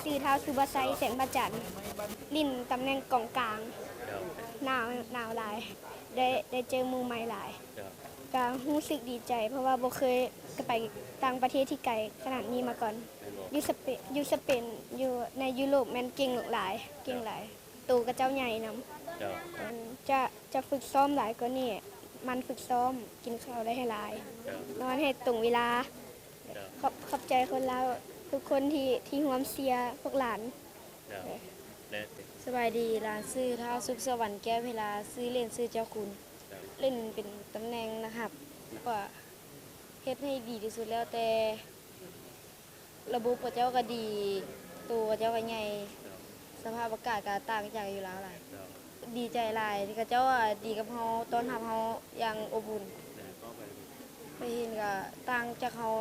ຊື່ ທ້າວ ສຸບາໄຊ ແສງພະຈັນ ຫຼິ້ນຕຳແໜ່ງກອງກາງ. ໜາວ ໜາວຫຼາຍ ໄດ້ ໄດ້ເຈີໝູ່ໃໝ່ຫຼາຍ. ກະຮູ້ສຶກດີໃຈ ເພາະວ່າບໍ່ເຄີຍໄປຕ່າງປະເທດທີ່ໄກຂະໜາດນີ້ມາກ່ອນ. ຢູ່ສະເປ ຢູ່ສະເປນ ຢູ່ໃນຢູໂຣບແມ່ນເກັ່ງຫຼາຍ ເກັ່ງຫຼາຍ. ໂຕຂະເຈົ້າໃຫຍ່ນຳ. ຈະ ຈະຝຶກຊ້ອມຫຼາຍກວ່ານີ້ ໝັ່ນຝຶກຊ້ອມ ກິນເຂົ້າໄດ້ໃຫ້ຫຼາຍ ນອນໃຫ້ຕົງເວລາ. ຂອບ ຂອບໃຈຄົນລາວທຸກຄົນທີ່ ທີ່ຮ່ວມເຊຍພວກຫຼານ. ສະບາຍດີ ຫຼານຊື່ ທ້າວ ສຸກສະຫວັນ ແກ້ວເພລາ ຊື່ຫຼິ້ນຊື່ເຈົ້າຄຸນ ຫຼິ້ນເປັນຕຳແໜ່ງນັກຮັບ. ກະເຮັດໃຫ້ດີທີ່ສຸດແລ້ວ ແຕ່ລະບົບຂະເຈົ້າກະດີ ໂຕຂະເຈົ້າກະໃຫຍ່ ສະພາບອາກາດກະຕ່າງຈາກຢູ່ລາວຫຼາຍ. ດີໃຈຫຼາຍທີ່ຂະເຈົ້າ ອາ ດີກັບເຮົາ ຕ້ອນຮັບເຮົາຢ່າງອົບອຸ່ນ. ໄປເຫັນກະຕ່າງຈາກເຮົາ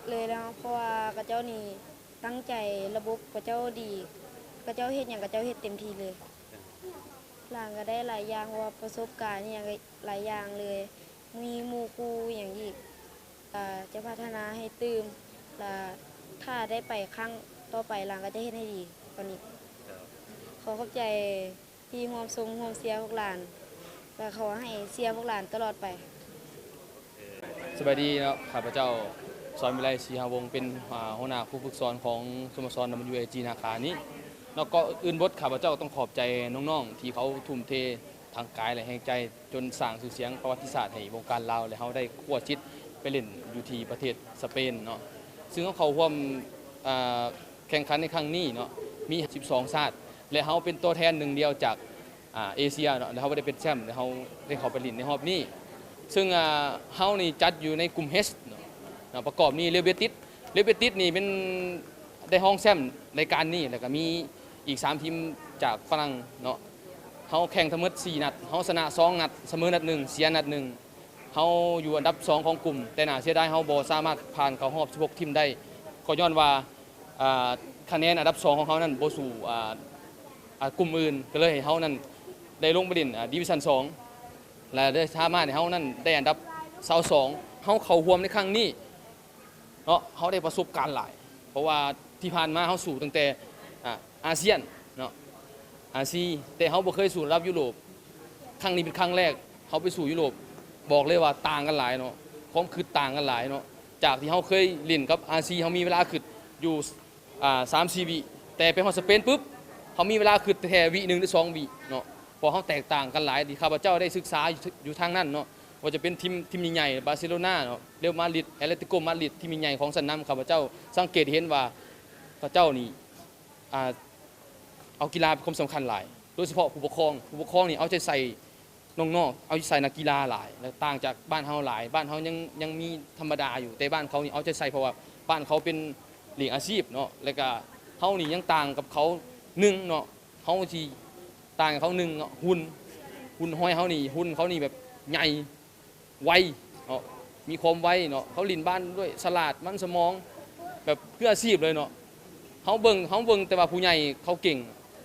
ເລີຍແລ້ວ ເພາະວ່າຂະເຈົ້ານີ້ຕັ້ງໃຈ ລະບົບຂະເຈົ້າດີ ຂະເຈົ້າເຮັດຫຍັງຂະເຈົ້າເຮັດເຕັມທີ່ເລີຍ. ຫຼານກະໄດ້ຫຼາຍຢ່າງ ເພາະວ່າປະສົບການອີ່ຫຍັງກະຫຼາຍຢ່າງເລີຍ ມີໝູ່ຄູ່ອີ່ຫຍັງອີກ ອາ ຈະພັດທະນາໃຫ້ຕື່ມ ລະຖ້າໄດ້ໄປຄັ້ງຕໍ່ໄປ ຫຼານກະຈະເຮັດໃຫ້ດີກວ່ານີ້. ຂໍຂອບໃຈ ທີ່ຮ່ວມຊົມຮ່ວມເຊຍພວກຫຼານ ແລະ ຂໍໃຫ້ເຊຍພວກຫຼານຕະຫຼອດໄປ. ສະບາຍດີເນາະ ຂ້າພະເຈົ້າ ສອນວິໄລ ສີຫາວົງ ເປັນ ອາ ຫົວໜ້າຄູຝຶກສອນຂອງສະໂມສອນ ດັບເບິນຢູເອຈີ ນາຄານີ້ເນາະ. ກ່ອນອື່ນໝົດ ຂ້າພະເຈົ້າຕ້ອງຂອບໃຈນ້ອງໆ ທີ່ເຂົາທຸ່ມເທທັງກາຍ ແລະ ແຮງໃຈ ຈົນສ້າງຊື່ສຽງປະຫວັດຕິສາດໃຫ້ວົງການລາວ ແລະ ເຮົາໄດ້ຄວ້າຊິດໄປຫຼິ້ນຢູ່ທີ່ປະເທດສະເປນເນາະ. ຊຶ່ງເຮົາເຂົ້າຮ່ວມ ອາ ແຂ່ງຂັນໃນຄັ້ງນີ້ເນາະ ມີສິບສອງຊາດ ແລະ ເຮົາເປັນຕົວແທນໜຶ່ງດຽວຈາກ ອາ ເອເຊຍເນາະ ແລະ ເຮົາບໍ່ໄດ້ເປັນແຊ້ມ ແລະ ເຮົາໄດ້ເຂົ້າໄປຫຼິ້ນໃນຮອບນີ້. ຊຶ່ງ ອາ ເຮົານີ້ຈັດຢູ່ໃນກຸ່ມ H ເນາະ ເນາະ ປະກອບມີ Real Betis Real Betis ນີ້ແມ່ນໄດ້ຮອງແຊ້ມລາຍການນີ້ ແລ້ວກະມີອີກສາມທີມຈາກຝຣັ່ງເນາະ. ເຮົາແຂ່ງທັງໝົດສີ່ນັດ ເຮົາຊະນະສອງນັດ ສະເໝີນັດໜຶ່ງ ເສຍນັດໜຶ່ງ. ເຮົາຢູ່ອັນດັບສອງຂອງກຸ່ມ ແຕ່ໜ້າເສຍດາຍເຮົາບໍ່ສາມາດຜ່ານເຂົ້າຮອບສິບຫົກທີມໄດ້ ກໍຍ້ອນວ່າ ອາ ຄະແນນອັນດັບສອງຂອງເຮົານັ້ນບໍ່ສູ້ ອາ ອາ ກຸ່ມອື່ນ ກໍເລີຍໃຫ້ເຮົານັ້ນໄດ້ລົງໄປຫຼິ້ນ ອາ ດິວິຊັນສອງ ແລະ ໄດ້ສາມາດໃຫ້ເຮົານັ້ນໄດ້ອັນດັບຊາວສອງ. ເຮົາເຂົ້າຮ່ວມໃນຄັ້ງນີ້ເນາະ ເຮົາໄດ້ປະສົບການຫຼາຍ ເພາະວ່າທີ່ຜ່ານມາເຮົາສູ້ຕັ້ງແຕ່ ອາ ອາຊຽນເນາະ ອາຊີ ແຕ່ເຮົາບໍ່ເຄີຍສູ້ລະດັບຢູໂຣບ. ຄັ້ງນີ້ເປັນຄັ້ງແລກເຮົາໄປສູ້ຢູໂຣບ ບອກເລີຍວ່າຕ່າງກັນຫຼາຍເນາະ ຄວາມຄິດຕ່າງກັນຫຼາຍເນາະ. ຈາກທີ່ເຮົາເຄີຍຫຼິ້ນກັບອາຊີ ເຮົາມີເວລາຄິດຢູ່ ອາ ສາມສີ່ວິ ແຕ່ໄປຮອດສະເປນປຶບ ເຮົາມີເວລາຄິດແຕ່ວິໜຶ່ງຫຼືສອງວິເນາະ ເພາະເຮົາແຕກຕ່າງກັນຫຼາຍ ທີ່ຂ້າພະເຈົ້າໄດ້ສຶກສາຢູ່ ຢູ່ທາງນັ້ນເນາະ. ບໍ່ວ່າຈະເປັນທີມ ທີມໃຫຍ່ໆ ບາເຊໂລນາເນາະ ເຣວມາດຣິດ ແອດແລດຕິໂກມາດຣິດ ທີມໃຫຍ່ໆຂອງຊັ້ນນຳ ຂ້າພະເຈົ້າສັງເກດເຫັນວ່າເຂົາເຈົ້ານີ້ ອາ ເອົາກິລາເປັນຄວາມສຳຄັນຫຼາຍ ໂດຍສະເພາະຜູ້ປົກຄອງ ຜູ້ປົກຄອງນີ້ເອົາໃຈໃສ່ນ້ອງໆ ເອົາໃຈໃສ່ນັກກິລາຫຼາຍ ແລະ ຕ່າງຈາກບ້ານເຮົາຫຼາຍ. ບ້ານເຮົາຍັງ ຍັງມີທຳມະດາຢູ່ ແຕ່ບ້ານເຂົານີ້ເອົາໃຈໃສ່ ເພາະວ່າບ້ານເຂົາເປັນລີກອາຊີບເນາະ ແລ້ວກະເຮົານີ້ຍັງຕ່າງກັບເຂົາໜຶ່ງເນາະ ເຮົາຊິຕ່າງເຂົາໜຶ່ງເນາະ ຫຸ່ນ ຫຸ່ນຮອຍເຮົານີ້ ຫຸ່ນເຂົານີ້ແບບໃຫຍ່ ໄວເນາະ ມີຄວາມໄວເນາະ ເຂົາຫຼິ້ນບານດ້ວຍສະຫຼາດ ມັນສະໝອງ ແບບຄືອາຊີບເລີຍເນາະ. ເຮົາເບິ່ງ ເຮົາເບິ່ງແຕ່ວ່າຜູ້ໃຫຍ່ເຂົາເກັ່ງ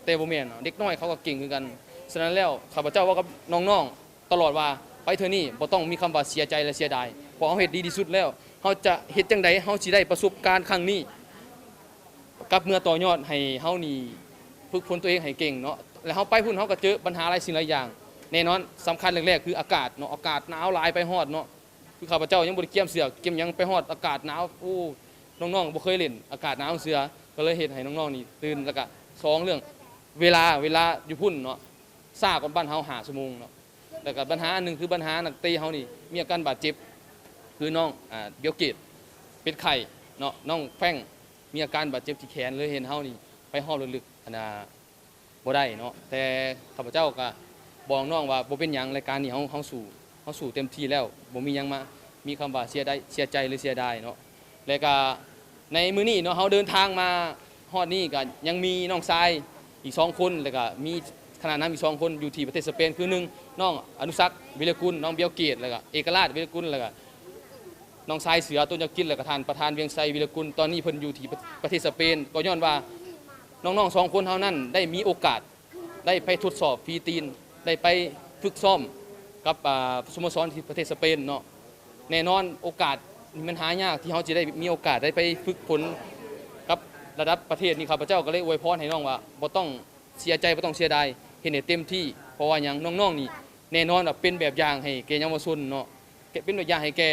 ແຕ່ບໍ່ແມ່ນເນາະ ເດັກນ້ອຍເຂົາກໍເກັ່ງຄືກັນ. ສະນັ້ນແລ້ວ ຂ້າພະເຈົ້າເວົ້າກັບນ້ອງໆຕະຫຼອດວ່າ ໄປເທື່ອນີ້ບໍ່ຕ້ອງມີຄຳວ່າເສຍໃຈ ແລະ ເສຍດາຍ ເພາະເຮົາເຮັດດີທີ່ສຸດແລ້ວ. ເຮົາຈະເຮັດຈັ່ງໃດເຮົາຊິໄດ້ປະສົບການຄັ້ງນີ້ ກັບເມືອຕໍ່ຍອດໃຫ້ເຮົານີ້ຝຶກຝົນຕົວເອງໃຫ້ເກັ່ງເນາະ ແລ້ວເຮົາໄປພຸ້ນເຮົາກໍເຈີບັນຫາຫຼາຍສິ່ງຫຼາຍຢ່າງ. ແນ່ນອນສຳຄັນແລກໆຄືອາກາດເນາະ ອາກາດໜາວຫຼາຍໄປຮອດເນາະ ຄືຂ້າພະເຈົ້າຍັງບໍ່ໄດ້ກຽມເສື້ອກຽມຫຍັງ ໄປຮອດອາກາດໜາວ ໂອ້ ນ້ອງໆບໍ່ເຄີຍຫຼິ້ນອາກາດໜາວເທື່ອ ກໍເລີຍເຮັດໃຫ້ນ້ອງໆນີ້ຕື່ນ. ແລ້ວກະສອງເລື່ອງເວລາ ເວລາຢູ່ພຸ້ນເນາະ ຊ້າກວ່າບ້ານເຮົາຫ້າຊົ່ວໂມງເນາະ. ແລ້ວກະບັນຫາອັນໜຶ່ງຄືບັນຫານັກເຕະເຮົານີ້ມີອາການບາດເຈັບ ຄືນ້ອງ ອາ ເບວເກດເປັນໄຂ້ເນາະ ນ້ອງແຟງມີອາການບາດເຈັບທີ່ແຂນ ເລີຍເຮັດໃຫ້ເຮົານີ້ໄປຮອບເລິກໆ ອັນນ່າ ບໍ່ໄດ້ເນາະ. ແຕ່ຂ້າພະເຈົ້າກະບອກນ້ອງວ່າບໍ່ເປັນຫຍັງ ລາຍການນີ້ເຮົາ ເຮົາສູ້ ເຮົາສູ້ເຕັມທີ່ແລ້ວ ບໍ່ມີຫຍັງມາ ມີຄຳວ່າເສຍດາຍ ເສຍໃຈ ຫຼື ເສຍດາຍເນາະ. ແລະກະໃນມື້ນີ້ເນາະ ເຮົາເດີນທາງມາຮອດນີ້ກະຍັງມີນ້ອງຊາຍອີກສອງຄົນ ແລະກະມີຄະນະນຳອີກສອງຄົນຢູ່ທີ່ປະເທດສະເປນ ຄືໜຶ່ງ ນ້ອງອະນຸສັກ ວິລະກຸນ ນ້ອງເບວເກດ ແລະກະເອກະລາດ ວິລະກຸນ ແລະກະ ນ້ອງຊາຍເສືອ ຕົ້ນຍອດກິດ ແລະກະທ່ານປະທານ ວຽງໄຊ ວິລະກຸນ. ຕອນນີ້ເພິ່ນຢູ່ທີ່ປະ ປະເທດສະເປນ ກໍຍ້ອນວ່ານ້ອງໆສອງຄົນເຮົານັ້ນໄດ້ມີໂອກາດໄດ້ໄປທົດສອບຝີຕີນ ໄດ້ໄປຝຶກຊ້ອມກັບ ອາ ສະໂມສອນທີ່ປະເທດສະເປນເນາະ. ແນ່ນອນໂອກາດນີ້ມັນຫາຍາກທີ່ເຮົາຈະໄດ້ມີໂອກາດໄດ້ໄປຝຶກຝົນກັບ ລະດັບປະເທດນີ້ ຂ້າພະເຈົ້າກໍເລີຍອວຍພອນໃຫ້ນ້ອງວ່າ ບໍ່ຕ້ອງເສຍໃຈ ບໍ່ຕ້ອງເສຍດາຍ ເຮັດໃຫ້ເຕັມທີ່. ເພາະວ່າຫຍັງ? ນ້ອງໆນີ້ແນ່ນອນວ່າເປັນແບບຢ່າງໃຫ້ແກ່ເຍົາວະຊົນເນາະ ເປັນແບບຢ່າງໃຫ້ແກ່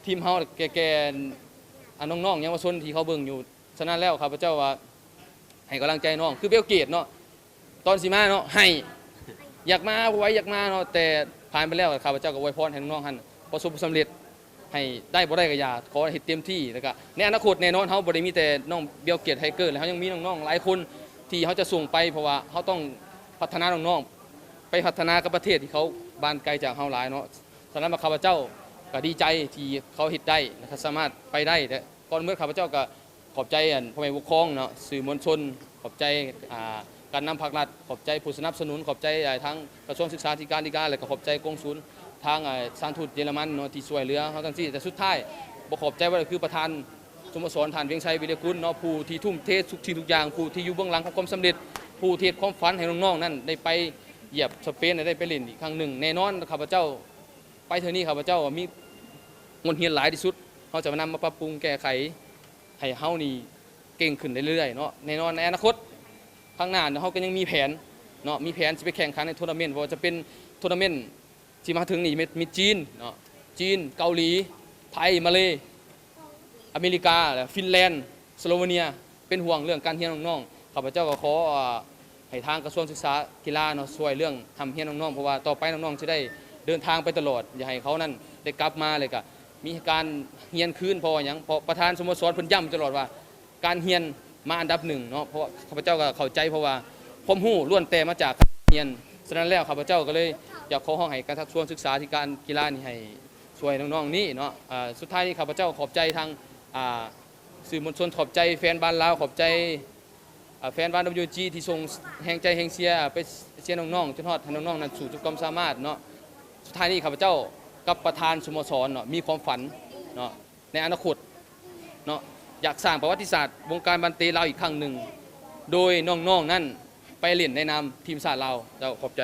ທີມເຮົາ ແກ່ ແກ່ ອາ ນ້ອງໆເຍົາວະຊົນທີ່ເຂົາເບິ່ງຢູ່. ສະນັ້ນແລ້ວ ຂ້າພະເຈົ້າວ່າໃຫ້ກຳລັງໃຈນ້ອງ ຄືເບວເກດເນາະ ຕອນຊິມາເນາະ ໄຫ້ ຢາກມາ ບໍ່ໄຫວຢາກມາເນາະ ແຕ່ຜ່ານໄປແລ້ວ ຂ້າພະເຈົ້າກໍອວຍພອນໃຫ້ນ້ອງໆຫັ້ນປະສົບຜົນສຳເລັດ ໃຫ້ໄດ້ບໍ່ໄດ້ກໍຢ່າ ຂໍໃຫ້ເຮັດເຕັມທີ່. ແລ້ວກໍໃນອະນາຄົດແນ່ນອນ ເຮົາບໍ່ໄດ້ມີແຕ່ນ້ອງເບວເກດ ໄທເກີດ ແລະ ເຮົາຍັງມີນ້ອງໆຫຼາຍຄົນທີ່ເຮົາຈະສົ່ງໄປ ເພາະວ່າເຮົາຕ້ອງພັດທະນານ້ອງໆ ໄປພັດທະນາກັບປະເທດທີ່ເຂົາບ້ານໄກຈາກເຮົາຫຼາຍເນາະ. ສະນັ້ນວ່າຂ້າພະເຈົ້າກໍດີໃຈທີ່ເຂົາເຮັດໄດ້ ແລະ ກໍສາມາດໄປໄດ້. ແລະ ກ່ອນອື່ນໝົດ ຂ້າພະເຈົ້າກໍ ຂອບໃຈອັນພໍ່ແມ່ຜູ້ປົກຄອງເນາະ ສື່ມວນຊົນ ຂອບໃຈ ອ່າ ການນຳພາກລັດ ຂອບໃຈຜູ້ສະໜັບສະໜູນ ຂອບໃຈ ອ່າ ທາງກະຊວງສຶກສາທິການ ແລະ ກໍຂອບໃຈກົງສຸນທາງ ອ່າ ສະຖານທູດເຢຍລະມັນເນາະ ທີ່ຊ່ວຍເຫຼືອເຮົາທັງສິ້ນ. ແຕ່ສຸດທ້າຍບໍ່ຂອບໃຈບໍ່ໄດ້ ຄືປະທານສະໂມສອນ ທ່ານ ວຽງໄຊ ວິລະກຸນເນາະ ຜູ້ທີ່ທຸ່ມເທທຸກສິ່ງທຸກຢ່າງ ຜູ້ທີ່ຢູ່ເບື້ອງຫຼັງຂອງຄວາມສຳເລັດ ຜູ້ທີ່ເຮັດຄວາມຝັນໃຫ້ນ້ອງໆນັ້ນໄດ້ໄປຢຽບສະເປນ ແລະ ໄດ້ໄປຫຼິ້ນອີກຄັ້ງໜຶ່ງ. ແນ່ນອນ ຂ້າພະເຈົ້າ ໄປເທື່ອນີ້ ຂ້າພະເຈົ້າມີບົດຮຽນຫຼາຍທີ່ສຸດ ເຮົາຈະນຳມາປັບປຸງແກ້ໄຂ ໃຫ້ເຮົານີ້ເກັ່ງຂຶ້ນເລື້ອຍໆເນາະ. ແນ່ນອນໃນອະນາຄົດຂ້າງໜ້າເຮົາກໍຍັງມີແຜນເນາະ ມີແຜນຊິໄປແຂ່ງຂັນໃນໂທນາເມັນ ບໍ່ວ່າຈະເປັນໂທນາເມັນທີ່ມາເຖິງນີ້ ມີ ມີຈີນເນາະ ຈີນ ເກົາຫຼີ ໄທ ມາເລ ອາເມລິກາ ແລະ ຟິນແລນ ສະໂລເວເນຍ ເປັນຫ່ວງເລື່ອງການຮຽນນ້ອງໆ. ຂ້າພະເຈົ້າກໍຂໍ ອ່າ ໃຫ້ທາງກະຊວງສຶກສາກິລາເນາະ ຊ່ວຍເລື່ອງຮ່ຳຮຽນນ້ອງໆ ເພາະວ່າຕໍ່ໄປນ້ອງໆຊິໄດ້ເດີນທາງໄປຕະຫຼອດ ຢາກໃຫ້ເຂົານັ້ນໄດ້ກັບມາ ແລ້ວກະມີການຮຽນຄືນ. ເພາະວ່າຫຍັງ? ເພາະປະທານສະໂມສອນເພິ່ນຢ້ຳຕະຫຼອດວ່າ ການຮຽນມາອັນດັບໜຶ່ງເນາະ ເພາະວ່າຂ້າພະເຈົ້າກໍເຂົ້າໃຈ ເພາະວ່າຄວາມຮູ້ລ້ວນແຕ່ມາຈາກການຮຽນ. ສະນັ້ນແລ້ວ ຂ້າພະເຈົ້າກໍເລີຍຢາກຂໍຮ້ອງໃຫ້ກະຊວງສຶກສາທິການກິລານີ້ໃຫ້ຊ່ວຍນ້ອງໆນີ້ເນາະ. ອ່າ ສຸດທ້າຍນີ້ ຂ້າພະເຈົ້າຂອບໃຈທາງ ອ່າ ສື່ມວນຊົນ ຂອບໃຈແຟນບານລາວ ຂອບໃຈ ອ່າ ແຟນບານ WG ທີ່ສົ່ງແຮງໃຈແຮງເຊຍໄປເຊຍນ້ອງໆ ຈົນຮອດໃຫ້ນ້ອງໆນັ້ນສູ້ສຸດຄວາມສາມາດເນາະ. ສຸດທ້າຍນີ້ ຂ້າພະເຈົ້າກັບປະທານສະໂມສອນເນາະ ມີຄວາມຝັນເນາະ ໃນອະນາຄົດເນາະ ຢາກສ້າງປະຫວັດຕິສາດວົງການບານເຕະລາວອີກຄັ້ງໜຶ່ງ ໂດຍນ້ອງໆນັ້ນໄປຫຼິ້ນໃນນາມທີມຊາດລາວ. ເຈົ້າ ຂອບໃຈ.